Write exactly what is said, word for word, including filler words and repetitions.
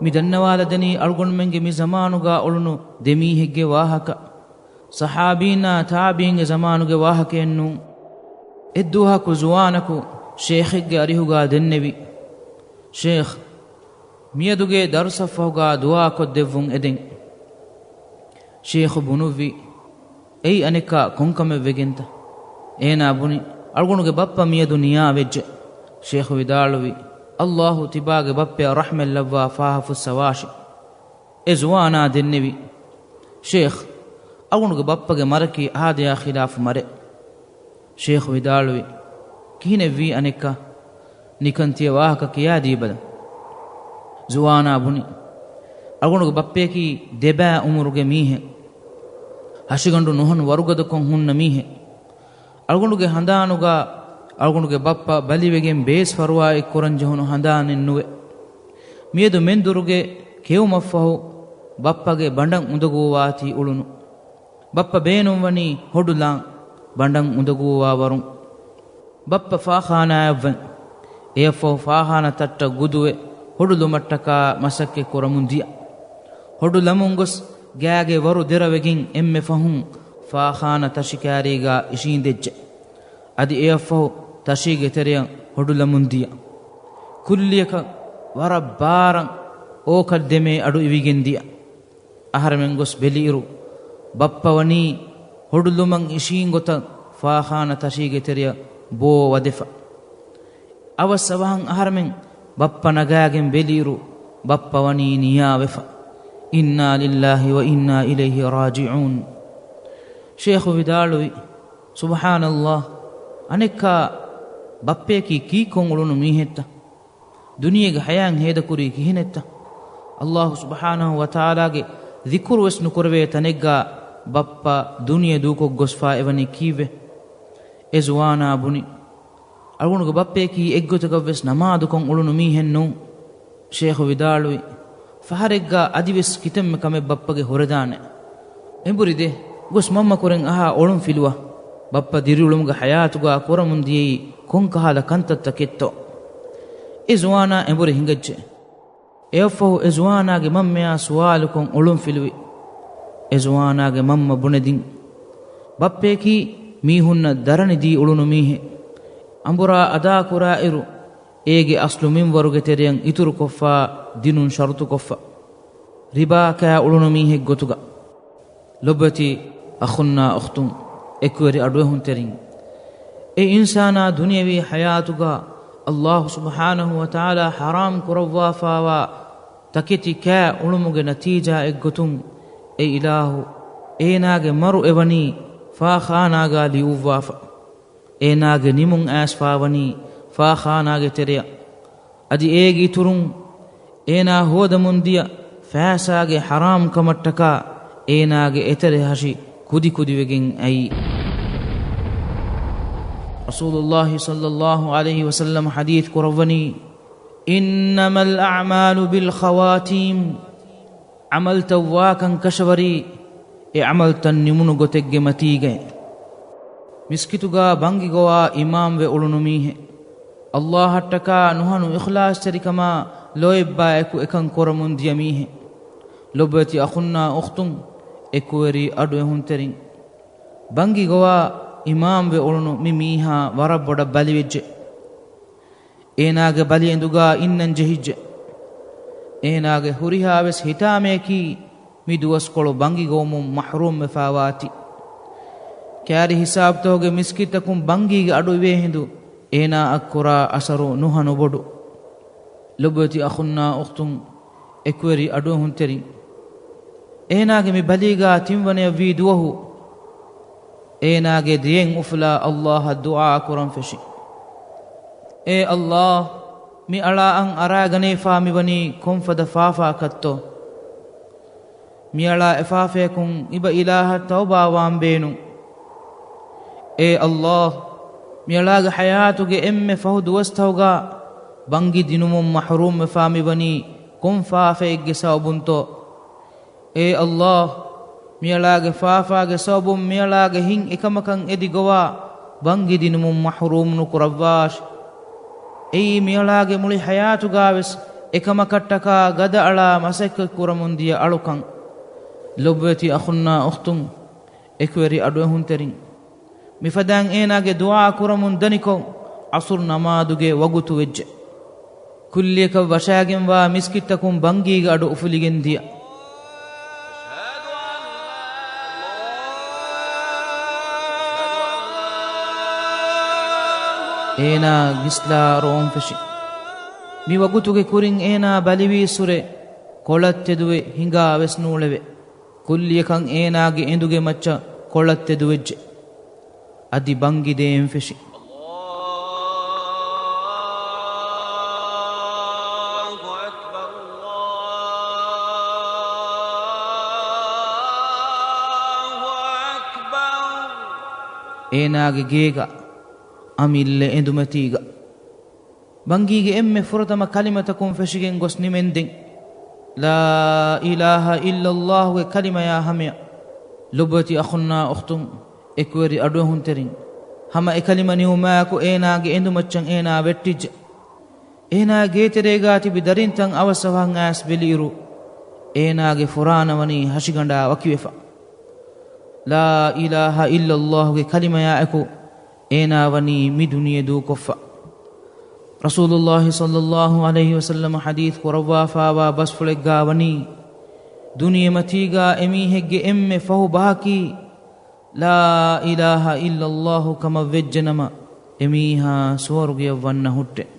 މި ދަންނަވާލަދެނީ އަޅުގަނޑުމެންގެ މި ޒަމާނުގާ އުޅުނު ދެމީހެއްގެ ވާހަކަ. ޞަޙާބީންނާ ތާބިޢީންގެ ޒަމާނުގެ ވާހަކައެއް ނޫން. އެއްދުވަހަކު ޒުވާނަކު ޝޭޚެއްގެ އަރިހުގާ ދެންނެވި، ޝޭޚް، މިއަދުގެ ދަރުސަށްފަހުގާ ދުޢާކޮށްދެއްވުން އެދެން. ޝޭޚު ބުނުއްވި، އެއީ އަނެއްކާ ކޮންކަމެއް ވެގެންތަ؟ އޭނާ ބުނި، އަޅުގަނޑުގެ ބައްޕަ މިއަދު ނިޔާވެއްޖެ. ޝޭޚު ވިދާޅުވި، އައްލާހު ތިބާގެ ބައްޕަޔަށް ރަޙްމަތްލައްވާ ފާހަފުއްސަވާށި. އެ ޒުވާނާ ދެންނެވި، ޝޭޚް، އަޅުގަނޑުގެ ބައްޕަގެ މަރަކީ އާދަޔާ ޚިލާފު މަރެއް. ޝޭޚު ވިދާޅުވި، ކިހިނެއްވީ އަނެއްކާ؟ ނިކަން ތިޔަ ވާހަކަ ކިޔާދީބަލަ. ޒުވާނާ ބުނި، އަޅުގަނޑުގެ ބައްޕަޔަކީ ދެބައި އުމުރުގެ މީހެއް. ހަށިގަނޑު ނުހަނު ވަރުގަދަކޮށް ހުންނަ މީހެއް. އަޅުގަނޑުގެ ހަނދާނުގާ އަޅުގަނޑުގެ ބައްޕަ ބަލިވެގެން ބޭސް ފަރުވާއެއް ކުރަން ޖެހުނު ހަނދާނެއް ނުވެ. މިއަދު މެންދުރުގެ ކެއުމަށްފަހު ބައްޕަގެ ބަނޑަށް އުނދަގޫވާތީ އުޅުނު. ބައްޕަ ބޭނުންވަނީ ހޮޑުލާން ބަނޑަށް އުނދަގޫވާވަރުން. ބައްޕަ ފާޚާނާއަށްވަން. އެއަށްފަހު ފާޚާނާ ތައްޓަށް ގުދުވެ ހޮޑުލުމަށްޓަކާ މަސައްކަތް ކުރަމުން ދިޔަ. ހޮޑުލަމުން ގޮސް ގާގެ ވަރު ދެރަވެގެން އެންމެ ފަހުން ފާޚާނާ ތަށިކާރީގާ އިށީނދެއްޖެ. އަދި އެއަށްފަހު ތަށީގެ ތެރެއަށް ހޮޑުލަމުން ދިޔަ. ކުއްލިއަކަށް ވަރަށް ބާރަށް އޯކަށް ދެމޭ އަޑު އިވިގެން ދިޔަ. އަހަރެމެން ގޮސް ބެލިއިރު، ބައްޕަ ވަނީ ހޮޑުލުމަށް އިށީން ގޮތަށް ފާޚާނާ ތަށީގެ ތެރެއަށް ބޯ ވަދެފަ. އަވަސް އަވަހަށް އަހަރެމެން ބައްޕަ ނަގާގެން ބެލިއިރު، ބައްޕަ ވަނީ ނިޔާވެފަ. އިންނާ ލިއްލާހި ވަ އިންނާ އިލައިހި ރާޖިޢޫން. ޝޭޚު ވިދާޅުވި، ސުބްޙާނައްލާހް، އަނެއްކާ ބައްޕަޔަކީ ކީއްކޮށް އުޅުނު މީހެއްތަ؟ ދުނިޔޭގެ ޙަޔާތް ހޭދަކުރީ ކިހިނެއްތަ؟ އައްލާހު ސުބްޙާނަހު ވަތަޢާލާގެ ޛިކުރުވެސް ނުކުރެވޭ ތަނެއްގާ ބައްޕަ ދުނިޔެ ދޫކޮށް ގޮސްފާ އެވަނީ ކީއްވެ؟ އެ ޒުވާނާ ބުނި، އަޅުގަނޑުގެ ބައްޕަޔަކީ އެއްގޮތަކަށްވެސް ނަމާދުކޮށް އުޅުނު މީހެއް ނޫން. ޝޭޚު ވިދާޅުވި، ފަހަރެއްގާ އަދިވެސް ކިތަންމެ ކަމެއް ބައްޕަގެ ހުރެދާނެ. އެނބުރި ދޭ، ގޮސް މަންމަ ކުރިން އަހާ އޮޅުން ފިލުވަ. ބައްޕަ ދިރިއުޅުމުގެ ޙަޔާތުގާ ކުރަމުން ދިޔައީ ކޮންކަހަލަ ކަންތައްތަކެއްތޯ؟ އެ ޒުވާނާ އެނބުރި ހިނގައްޖެ. އެއަށްފަހު އެ ޒުވާނާގެ މަންމަޔާ ސުވާލުކޮށް އޮޅުން ފިލުވި. އެ ޒުވާނާގެ މަންމަ ބުނެދިން، ބައްޕަޔަކީ މީހުންނަށް ދަރަނި ދީ އުޅުނު މީހެއް. އަނބުރާ އަދާކުރާއިރު، އޭގެ އަސްލު މިންވަރުގެ ތެރެއަށް އިތުރުކޮށްފާ ދިނުން ޝަރުތުކޮށްފަ. ރިބާ ކާ އުޅުނު މީހެއް ގޮތުގަ. ލޮބުވެތި އަޚުންނާ އުޚްތުން، އެކުވެރި އަޑުއެހުންތެރިން، އެ އިންސާނާ ދުނިޔަވީ ޙަޔާތުގަ އައްލާހު ސުބްޙާނަހު ވަތަޢާލާ ޙަރާމް ކުރައްވާފާވާ ތަކެތި ކާ އުޅުމުގެ ނަތީޖާއެއްގޮތުން، އެ އިލާހު އޭނާގެ މަރު އެވަނީ ފާޚާނާގާ ލިޔުއްވާފަ. އޭނާގެ ނިމުން އައިސްފާވަނީ ފާޚާނާގެ ތެރެއަށް. އަދި އޭގެ އިތުރުން އޭނާ ހޯދަމުން ދިޔަ ފައިސާގެ ޙަރާމް ކަމަށްޓަކާ އޭނާގެ އެތެރެ ހަށި ކުދިކުދިވެގެން އައީ. ރަސޫލުﷲ ޞައްލަﷲ ޢަލައިހި ވަސައްލަމަ ޙަދީޘް ކުރައްވަނީ، إنما الأعمال بالخواتيم. ޢަމަލުތައް ވާކަން ކަށަވަރީ އެ ޢަމަލުތައް ނިމުނު ގޮތެއްގެ މަތީގައި. މިސްކިތުގާ ބަންގި ގޮވާ އިމާމްވެ އުޅުނު މީހެއް. އައްލާހަށްޓަކާ ނުހަނު އިޚްލާޞްތެރިކަމާ ލޯތްބާއެކު އެކަން ކުރަމުން ދިޔަ މީހެއް. ލޮބުވެތި އަޚުންނާ އުޚްތުން، އެކުވެރި އަޑުއެހުންތެރިން. ބަންގި ގޮވާ އިމާމްވެ އުޅުނު މި މީހާ ވަރަށް ބޮޑަށް ބަލިވެއްޖެ. އޭނާގެ ބަލި އެނދުގާ އިންނަން ޖެހިއްޖެ. އޭނާގެ ހުރިހާވެސް ހިތާމަޔަކީ މި ދުވަސްކޮޅު ބަންގި ގޮވަމުން މަޙްރޫމްވެފާވާތީ. ކާރި ހިސާބުތަކުގެ މިސްކިތްތަކުން ބަންގީގެ އަޑު އިވޭ ހިނދު އޭނާއަށް ކުރާ އަސަރު ނުހަނު ބޮޑު. ލޮބުވެތި އަޚުންނާ އުޚްތުން، އެކުވެރި އަޑުއެހުންތެރިން. އޭނާގެ މި ބަލީގާ ތިންވަނަޔަށް ވީ ދުވަހު، އޭނާގެ ދެއެއް އުފުލާ އައްލާހަށް ދުޢާ ކުރަން ފެށި. އޭ އައްލާހް، މި އަޅާއަށް އަރާގަނެފާ މިވަނީ ކޮންފަދަ ފާފައަކަށްތޯ؟ މިއަޅާ އެފާފަޔަކުން އިބަ އިލާހަށް ތައުބާވާން ބޭނުން. އޭ އައްލާހް، މިއަޅާގެ ޙަޔާތުގެ އެންމެ ފަހު ދުވަސްތަހުގާ ބަންގި ދިނުމުން މަޙްރޫމްވެފާ މިވަނީ ކޮން ފާފައެއްގެ ސަބަބުންތޯ؟ އޭ އައްލާހް، މިއަޅާގެ ފާފާގެ ސަބަބުން މިއަޅާގެ ހިތް އެކަމަކަށް އެދި ގޮވާ ބަންގި ދިނުމުން މަޙްރޫމް ނުކުރައްވާށި. އެއީ މިއަޅާގެ މުޅި ޙަޔާތުގާވެސް އެކަމަކަށްޓަކާ ގަދައަޅާ މަސައްކަތް ކުރަމުން ދިޔަ އަޅުކަން. ލޮބުވެތި އަޚުންނާ އުޚްތުން، އެކުވެރި އަޑުއެހުންތެރިން، މިފަދައިން އޭނާގެ ދުޢާ ކުރަމުން ދަނިކޮށް، ޢަޞުރު ނަމާދުގެ ވަގުތު ވެއްޖެ. ކުއްލިއަކަށް ވަށާގެންވާ މިސްކިތްތަކުން ބަންގީގެ އަޑު އުފުލިގެން ދިޔަ. އޭނާ ގިސްލާ ރޯން ފެށި. މި ވަގުތުގެ ކުރިން އޭނާ ބަލިވީއްސުރެ ކޮޅަށް ތެދުވެ ހިނގާ ވެސް ނޫޅެވެ. ކުއްލިއަކަށް އޭނާގެ އެނދުގެ މައްޗަށް ކޮޅަށް ތެދުވެއްޖެ. އަދި ބަންގި ދޭން ފެށި. الله أكبر، الله أكبر. އޭނާގެ ގޭގަ، އަމިއްލަ އެނދުމަތީގަ. ބަންގީގެ އެންމެ ފުރަތަމަ ކަލިމަތަކުން ފެށިގެން ގޮސް ނިމެންދެން، ލާ އިލާހަ އިއްލައްލާހުގެ ކަލިމަޔާ ހަމަޔަށް. ލޮބުވެތި އަޚުންނާ އުޚްތުން، އެކުވެރި އަޑުއެހުންތެރިން، ހަމަ އެކަލިމަ ނިމުމާއެކު އޭނާގެ އެނދުމައްޗަށް އޭނާ ވެއްޓިއްޖެ. އޭނާ ގޭތެރޭގާ ތިބި ދަރިންތައް އަވަސްއަވަހަށް އައިސް ބެލިއިރު، އޭނާގެ ފުރާނަ ވަނީ ހަށިގަނޑާ ވަކިވެފަ. ލާ އިލާހަ އިއްލައްލާހުގެ ކަލިމަޔާއެކު އޭނާ ވަނީ މި ދުނިޔެ ދޫކޮށްފަ. ރަސޫލުއްލާހި ޞައްލައްލާހު ޢަލައިހި ވަސައްލަމަ ޙަދީޘް ކުރައްވާފާވާ ބަސްފުޅެއްގާ ވަނީ، ދުނިޔެމަތީގާ އެމީހެއްގެ އެންމެ ފަހު ބަހަކީ، ލާ އިލާހަ އިއްލައްލާހު ކަމަށް ވެއްޖެނަމަ، އެމީހާ ސުވަރުގެޔަށް ވަންނަ ހުއްޓެއް.